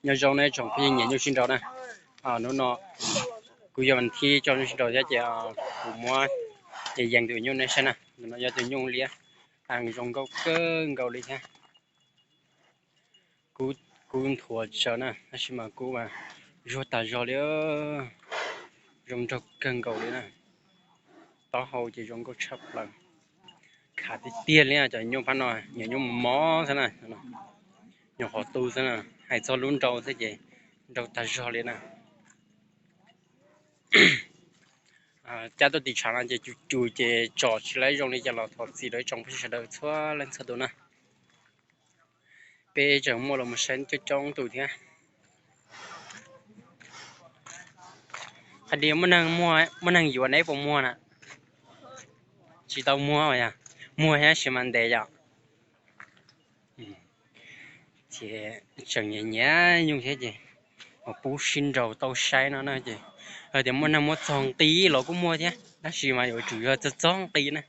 Nyob zoo nej tsoom phooj ywg nyiam nyuj sib nraus na. Hnub no kuv yog Vas Thib coj nyuj sib nraus thiab ces kuv muab yees tus nyuj nej saib na. Tus no yog tus nyuj liab, zoo nkauj kawg nkaus li thiab. Kuv nthuav tsawv na tab sis mas kuv mas zuag tag zog li, zoo nraug kawg nkaus li na. Taub hau ces zoo nkauj tshaj plaws, khav tiag tiag li cov nyuj phab no, nyuam nyuj mos mos xwb na, nyuam qhuav tu xwb na. Hais txog lub nrau xwb ces nraug tag zog li na. Cab tuaj tim tshav no ces cus cus ces tsom tsis laib zoo li cas los thov txim rau ib tsoom phooj ywg sawv daws txhua leej txhua tus na. Peb tseem muaj los mus saib coob coob tus thiab. Hais tias muaj neeg yuav neb puas muag na? Tsis tau muag yog? Muag thiab sis mas ntev yom. Ces tseem nyiam nyiam nyuj thiab ces mas pub sib nraus tau saib no na ces hais tias muaj neeg muab txog nqi los kuj muaj thiab tab sis mas yuav tsum yog txog txog nqi na.